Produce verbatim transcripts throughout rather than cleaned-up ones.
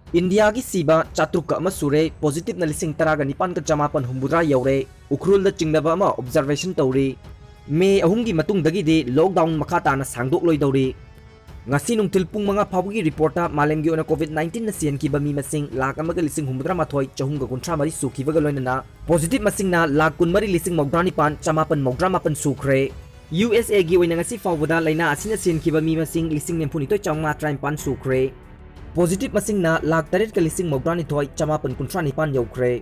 ꯏꯟꯗꯤꯌꯥꯒꯤ ꯁꯤꯕ ꯆꯥꯇ꯭ꯔꯨꯛꯀ ꯑꯃ ꯁꯨꯔꯦ, ꯄꯣꯖꯤꯇꯤꯚꯅ ꯂꯤꯁꯤꯡ ꯇꯔꯥꯒ ꯅꯤꯄꯥꯟꯒ ꯆꯃꯥꯄꯟ ꯍꯨꯝꯐꯨꯇꯔꯥ ꯌꯧꯔꯦ, ꯎꯈ꯭ꯔꯨꯜꯗ ꯆꯤꯡꯅꯕ ꯑꯃ ꯑꯣꯕꯖꯥꯔꯚꯦꯁꯟ ꯇꯧꯔꯤ꯫ ꯃꯦ ꯑꯍꯨꯝꯒꯤ ꯃꯇꯨꯡꯗꯒꯤꯗꯤ ꯂꯣꯛꯗꯥꯎꯟ ꯃꯈꯥ ꯇꯥꯅ ꯁꯥꯡꯗꯣꯛꯂꯣꯏꯗꯧꯔꯤ꯫ ꯉꯁꯤ ꯅꯨꯡꯊꯤꯜ ꯄꯨꯡ ꯃꯉꯥ ꯐꯥꯎꯕꯒꯤ ꯔꯤꯄꯣꯔꯠꯇ ꯃꯥꯂꯦꯝꯒꯤ ꯑꯣꯏꯅ ꯀꯣꯚꯤꯗ ꯅꯥꯏꯟꯇꯤꯟꯅ ꯁꯤꯍꯟꯈꯤꯕ ꯃꯤ ꯃꯁꯤꯡ ꯂꯥꯈ ꯑꯃꯒ ꯂꯤꯁꯤꯡ ꯍꯨꯝꯐꯨꯇꯔꯥ ꯃꯥꯊꯣꯏ ꯆꯍꯨꯝꯒ ꯀꯨꯟꯊ꯭ꯔꯥ ꯃꯔꯤ ꯁꯨꯈꯤꯕꯒ ꯂꯣꯏꯅꯅ ꯄꯣꯖꯤꯇꯤꯚ ꯃꯁꯤꯡꯅ ꯂꯥꯈ ꯀꯨꯟꯃꯔꯤ ꯂꯤꯁꯤꯡ ꯃꯧꯗ꯭ꯔꯥ ꯅꯤꯄꯥꯟ ꯆꯃꯥꯄꯟ ꯃꯧꯗ꯭ꯔꯥ ꯃꯥꯄꯟ ꯁꯨꯈ꯭ꯔꯦ꯫ ꯌꯨ ꯑꯦꯁ ꯑꯦꯒꯤ ꯑꯣꯏꯅ ꯉꯁꯤ ꯐꯥꯎꯕꯗ ꯂꯥꯏꯅꯥ ꯑꯁꯤꯅ ꯁꯤꯍꯟꯈꯤꯕ ꯃꯤ ꯃꯁꯤꯡ ꯂꯤꯁꯤꯡ ꯅꯤꯐꯨꯅꯤꯊꯣꯏ ꯆꯥꯝꯃꯉꯥ ꯇꯔꯥꯅꯤꯄꯥꯟ ꯁꯨꯈ꯭ꯔꯦ꯫ ꯄꯣꯖꯤꯇꯤꯚ ꯃꯁꯤꯡꯅ ꯂꯥꯈ ꯇꯔꯦꯠꯀ ꯂꯤꯁꯤꯡ ꯃꯧꯗ꯭ꯔꯥꯅꯤꯊꯣꯏ ꯆꯃꯥꯄꯟ ꯀꯨꯟꯊ꯭ꯔꯥ ꯅꯤꯄꯥꯟ ꯌꯧꯈ꯭ꯔꯦ꯫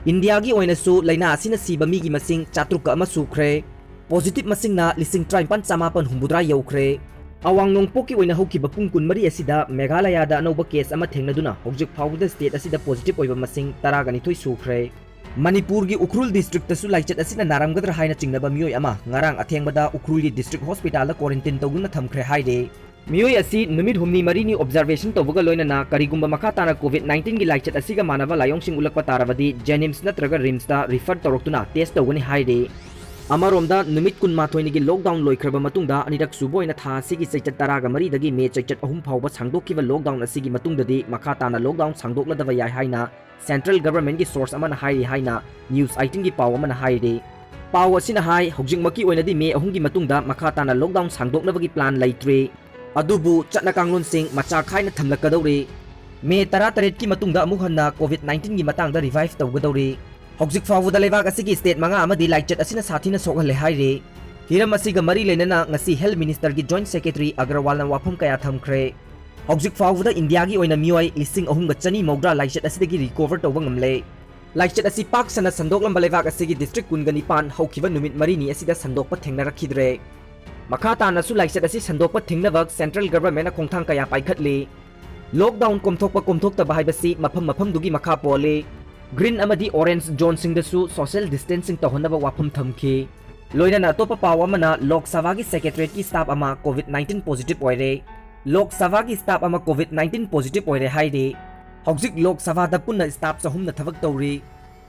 ꯏꯟꯗꯤꯌꯥꯒꯤ ꯑꯣꯏꯅꯁꯨ ꯂꯥꯏꯅꯥ ꯑꯁꯤꯅ ꯁꯤꯕ ꯃꯤꯒꯤ ꯃꯁꯤꯡ ꯆꯥꯇ꯭ꯔꯨꯛꯀ ꯑꯃ ꯁꯨꯈ꯭ꯔꯦ꯫ ꯄꯣꯖꯤꯇꯤꯚ ꯃꯁꯤꯡꯅ ꯂꯤꯁꯤꯡ ꯇꯔꯥꯅꯤꯄꯥꯟ ꯆꯃꯥꯄꯟ ꯍꯨꯝꯐꯨꯇꯔꯥ ꯌꯧꯈ꯭ꯔꯦ꯫ ꯑꯋꯥꯡ ꯅꯣꯡꯄꯣꯛꯀꯤ ꯑꯣꯏꯅ ꯍꯧꯈꯤꯕ ꯄꯨꯡ ꯀꯨꯟꯃꯔꯤ ꯑꯁꯤꯗ ꯃꯦꯘꯥꯂꯌꯥꯗ ꯑꯅꯧꯕ ꯀꯦꯁ ꯑꯃ ꯊꯦꯡꯅꯗꯨꯅ ꯍꯧꯖꯤꯛ ꯐꯥꯎꯕꯗ ꯁ꯭ꯇꯦꯠ ꯑꯁꯤꯗ ꯄꯣꯖꯤꯇꯤꯚ ꯑꯣꯏꯕ ꯃꯁꯤꯡ ꯇꯔꯥꯒ ꯅꯤꯊꯣꯏ ꯁꯨꯈ꯭ꯔꯦ꯫ ꯃꯅꯤꯄꯨꯔꯒꯤ ꯎꯈ꯭ꯔꯨꯜ ꯗꯤꯁꯇ꯭ꯔꯤꯛꯇꯁꯨ ꯂꯥꯏꯆꯠ ꯑꯁꯤꯅ ꯅꯥꯔꯝꯒꯗ꯭ꯔꯥ ꯍꯥꯏꯅ ꯆꯤꯡꯅꯕ ꯃꯤꯑꯣꯏ ꯑꯃ ꯉꯔꯥꯡ ꯑꯊꯦꯡꯕꯗ ꯎꯈ꯭ꯔꯨꯜꯒꯤ ꯗꯤꯁꯇ꯭ꯔꯤꯛ ꯍꯣꯁꯄꯤꯇꯥꯜꯗ ꯀ꯭ꯋꯥꯔꯦꯟꯇꯤꯟ ꯇꯧꯗꯨꯅ ꯊꯝꯈ꯭ꯔꯦ ꯍꯥꯏꯔꯦ꯫ ꯃꯤꯑꯣꯏ ꯑꯁꯤ ꯅꯨꯃꯤꯠ ꯍꯨꯝꯅꯤ ꯃꯔꯤꯅꯤ ꯑꯣꯕꯖꯥꯔꯚꯦꯁꯟ ꯇꯧꯕꯒ ꯂꯣꯏꯅꯅ ꯀꯔꯤꯒꯨꯝꯕ ꯃꯈꯥ ꯇꯥꯅ ꯀꯣꯚꯤꯗ ꯅꯥꯏꯟꯇꯤꯟꯒꯤ ꯂꯥꯏꯆꯠ ꯑꯁꯤꯒ ꯃꯥꯟꯅꯕ ꯂꯥꯏꯑꯣꯡꯁꯤꯡ ꯎꯠꯂꯛꯄ ꯇꯥꯔꯕꯗꯤ ꯖꯦꯅꯤꯝꯁ ꯅꯠꯇ꯭ꯔꯒ ꯔꯤꯝꯁꯇ ꯔꯤꯐꯔ ꯇꯧꯔꯛꯇꯨꯅ ꯇꯦꯁ ꯇꯧꯒꯅꯤ ꯍꯥꯏꯔꯤ꯫ ꯑꯃꯔꯣꯝꯗ ꯅꯨꯃꯤꯠ ꯀꯨꯟꯃꯥꯊꯣꯏꯅꯤꯒꯤ ꯂꯣꯛꯗꯥꯎꯟ ꯂꯣꯏꯈ꯭ꯔꯕ ꯃꯇꯨꯡꯗ ꯑꯅꯤꯔꯛ ꯁꯨꯕ ꯑꯣꯏꯅ ꯊꯥ ꯑꯁꯤꯒꯤ ꯆꯩꯆꯠ ꯇꯔꯥꯒ ꯃꯔꯤꯗꯒꯤ ꯃꯦ ꯆꯩꯆꯠ ꯑꯍꯨꯝ ꯐꯥꯎꯕ ꯁꯥꯡꯗꯣꯛꯈꯤꯕ ꯂꯣꯛꯗꯥꯎꯟ ꯑꯁꯤꯒꯤ ꯃꯇꯨꯡꯗꯗꯤ ꯃꯈꯥ ꯇꯥꯅ ꯂꯣꯛꯗꯥꯎꯟ ꯁꯥꯡꯗꯣꯛꯂꯗꯕ ꯌꯥꯏ ꯍꯥꯏꯅ ꯁꯦꯟꯇ꯭ꯔꯦꯜ ꯒꯚꯔꯟꯃꯦꯟꯠꯀꯤ ꯁꯣꯔꯁ ꯑꯃꯅ ꯍꯥꯏꯔꯤ ꯍꯥꯏꯅ ꯅ꯭ꯌꯨꯁ ꯑꯩꯠꯇꯤꯟꯒꯤ ꯄꯥꯎ ꯑꯃꯅ ꯍꯥꯏꯔꯤ꯫ ꯄꯥꯎ ꯑꯁꯤꯅ ꯍꯥꯏ, ꯍꯧꯖꯤꯛꯃꯛꯀꯤ ꯑꯣꯏꯅꯗꯤ ꯃꯦ ꯑꯍꯨꯝꯒꯤ ꯃꯇꯨꯡꯗ ꯃꯈꯥ ꯇꯥꯅ ꯂꯣꯛꯗꯥꯎꯟ ꯁꯥꯡꯗꯣꯛꯅꯕꯒꯤ ꯄ꯭ꯂꯥꯟ ꯂꯩꯇ꯭ꯔꯤ꯫ ꯑꯗꯨꯕꯨ ꯆꯠꯅ ꯀꯥꯡꯂꯣꯟꯁꯤꯡ ꯃꯆꯥ ꯈꯥꯏꯅ ꯊꯝꯂꯛꯀꯗꯧꯔꯤ꯫ ꯃꯦ ꯇꯔꯥꯇꯔꯦꯠꯀꯤ ꯃꯇꯨꯡꯗ ꯑꯃꯨꯛ ꯍꯟꯅ ꯀꯣꯚꯤꯗ ꯅꯥꯏꯟꯇꯤꯟꯒꯤ ꯃꯇꯥꯡꯗ ꯔꯤꯚꯥꯏꯚ ꯇꯧꯒꯗꯧꯔꯤ꯫ ꯍꯧꯖꯤꯛ ꯐꯥꯎꯕꯗ ꯂꯩꯕꯥꯛ ꯑꯁꯤꯒꯤ ꯁ꯭ꯇꯦꯠ ꯃꯉꯥ ꯑꯃꯗꯤ ꯂꯥꯏꯆꯠ ꯑꯁꯤꯅ ꯁꯥꯊꯤꯅ ꯁꯣꯛꯍꯜꯂꯦ ꯍꯥꯏꯔꯤ꯫ ꯍꯤꯔꯝ ꯑꯁꯤꯒ ꯃꯔꯤ ꯂꯩꯅꯅ ꯉꯁꯤ ꯍꯦꯜꯊ ꯃꯤꯅꯤꯁꯇꯔꯒꯤ ꯖꯣꯏꯟꯠ ꯁꯦꯀ꯭ꯔꯦꯇꯔꯤ ꯑꯒꯔꯋꯥꯜꯅ ꯋꯥꯐꯝ ꯀꯌꯥ ꯊꯝꯈ꯭ꯔꯦ꯫ ꯍꯧꯖꯤꯛ ꯐꯥꯎꯕꯗ ꯏꯟꯗꯤꯌꯥꯒꯤ ꯑꯣꯏꯅ ꯃꯤꯑꯣꯏ ꯂꯤꯁꯤꯡ ꯑꯍꯨꯝꯒ ꯆꯅꯤ ꯃꯧꯗ꯭ꯔꯥ ꯂꯥꯏꯆꯠ ꯑꯁꯤꯗꯒꯤ ꯔꯤꯀꯣꯚꯔ ꯇꯧꯕ ꯉꯝꯂꯦ꯫ ꯂꯥꯏꯆꯠ ꯑꯁꯤ ꯄꯥꯛ ꯁꯟꯅ ꯁꯟꯗꯣꯛꯂꯝꯕ ꯂꯩꯕꯥꯛ ꯑꯁꯤꯒꯤ ꯗꯤꯁꯇ꯭ꯔꯤꯛ ꯀꯨꯟꯒ ꯅꯤꯄꯥꯟ ꯍꯧꯈꯤꯕ ꯅꯨꯃꯤꯠ ꯃꯔꯤꯅꯤ ꯑꯁꯤꯗ ꯁꯟꯗꯣꯛꯄ ꯊꯦꯡꯅꯔꯛꯈꯤꯗ꯭ꯔꯦ꯫ ꯃꯈꯥ ꯇꯥꯅꯁꯨ ꯂꯥꯏꯆꯠ ꯑꯁꯤ ꯁꯟꯗꯣꯛꯄ ꯊꯤꯡꯅꯕ ꯁꯦꯟꯇ꯭ꯔꯦꯜ ꯒꯚꯔꯟꯃꯦꯟꯠꯅ ꯈꯣꯡꯊꯥꯡ ꯀꯌꯥ ꯄꯥꯏꯈꯠꯂꯤ꯫ ꯂꯣꯛꯗꯥꯎꯟ ꯀꯣꯝꯊꯣꯛꯄ ꯀꯣꯝꯊꯣꯛꯇꯕ ꯍꯥꯏꯕꯁꯤ ꯃꯐꯝ ꯃꯐꯝꯗꯨꯒꯤ ꯃꯈꯥ ꯄꯣꯜꯂꯤ꯫ ꯒ꯭ꯔꯤꯟ ꯑꯃꯗꯤ ꯑꯣꯔꯦꯟꯖ ꯖꯣꯟꯁꯤꯡꯗꯁꯨ ꯁꯣꯁꯤꯌꯦꯜ ꯗꯤꯁꯇꯦꯟꯁꯤꯡ ꯇꯧꯍꯟꯅꯕ ꯋꯥꯐꯝ ꯊꯝꯈꯤ꯫ ꯂꯣꯏꯅꯅ ꯑꯇꯣꯞꯄ ꯄꯥꯎ ꯑꯃꯅ ꯂꯣꯛ ꯁꯚꯥꯒꯤ ꯁꯦꯀ꯭ꯔꯦꯇꯔꯤꯌꯦꯠꯀꯤ ꯁ꯭ꯇꯥꯐ ꯑꯃ ꯀꯣꯚꯤꯗ ꯅꯥꯏꯟꯇꯤꯟ ꯄꯣꯖꯤꯇꯤꯚ ꯑꯣꯏꯔꯦ꯫ ꯂꯣꯛ ꯁꯚꯥꯒꯤ ꯁ꯭ꯇꯥꯐ ꯑꯃ ꯀꯣꯚꯤꯗ ꯅꯥꯏꯟꯇꯤꯟ ꯄꯣꯖꯤꯇꯤꯚ ꯑꯣꯏꯔꯦ ꯍꯥꯏꯔꯤ꯫ ꯍꯧꯖꯤꯛ ꯂꯣꯛ ꯁꯚꯥꯗ ꯄꯨꯟꯅ ꯁ꯭ꯇꯥꯐ ꯆꯍꯨꯝꯅ ꯊꯕꯛ ꯇꯧꯔꯤ꯫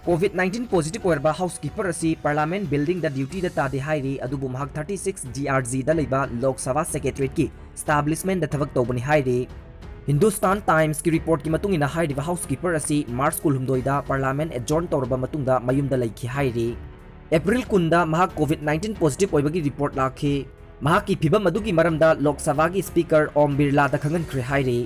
ꯀꯣꯚꯤꯗ ꯅꯥꯏꯟꯇꯤꯟ ꯄꯣꯖꯤꯇꯤꯚ ꯑꯣꯏꯔꯕ ꯍꯥꯎꯁꯀꯤꯄꯔ ꯑꯁꯤ ꯄꯥꯔꯂꯥꯃꯦꯟꯠ ꯕꯤꯜꯗꯤꯡꯗ ꯗ꯭ꯌꯨꯇꯤꯗ ꯇꯥꯗꯦ ꯍꯥꯏꯔꯤ, ꯑꯗꯨꯕꯨ ꯃꯍꯥꯛ ꯊꯥꯔꯇꯤ ꯁꯤꯛꯁ ꯖꯤ ꯑꯥꯔ ꯖꯤꯗ ꯂꯩꯕ ꯂꯣꯛ ꯁꯚꯥ ꯁꯦꯀ꯭ꯔꯦꯇꯔꯤꯌꯦꯠꯀꯤ ꯁ꯭ꯇꯥꯕ꯭ꯂꯤꯁꯃꯦꯟꯠꯗ ꯊꯕꯛ ꯇꯧꯕꯅꯤ ꯍꯥꯏꯔꯤ꯫ Hindustan Times ꯀꯤ report ꯀꯤ ꯃꯇꯨꯡ ꯏꯟꯅ ꯍꯥꯏꯔꯤꯕ House Keeper ꯑꯁꯤ March ꯀꯨꯟꯍꯨꯝꯗꯣꯏꯗ Parliament adjourn ꯇꯧꯔꯕ ꯃꯇꯨꯡꯗ ꯃꯌꯨꯝꯗ ꯂꯩꯈꯤ ꯍꯥꯏꯔꯤ꯫ April ꯀꯨꯟꯗ ꯃꯍꯥꯛ COVID nineteen positive ꯑꯣꯏꯕꯒꯤ report ꯂꯥꯛꯈꯤ꯫ ꯃꯍꯥꯛꯀꯤ ꯐꯤꯚꯝ ꯑꯗꯨꯒꯤ ꯃꯔꯝꯗ Lok Sabha ꯒꯤ Speaker Om Birla ꯗ ꯈꯪꯍꯟꯈ꯭ꯔꯦ ꯍꯥꯏꯔꯤ꯫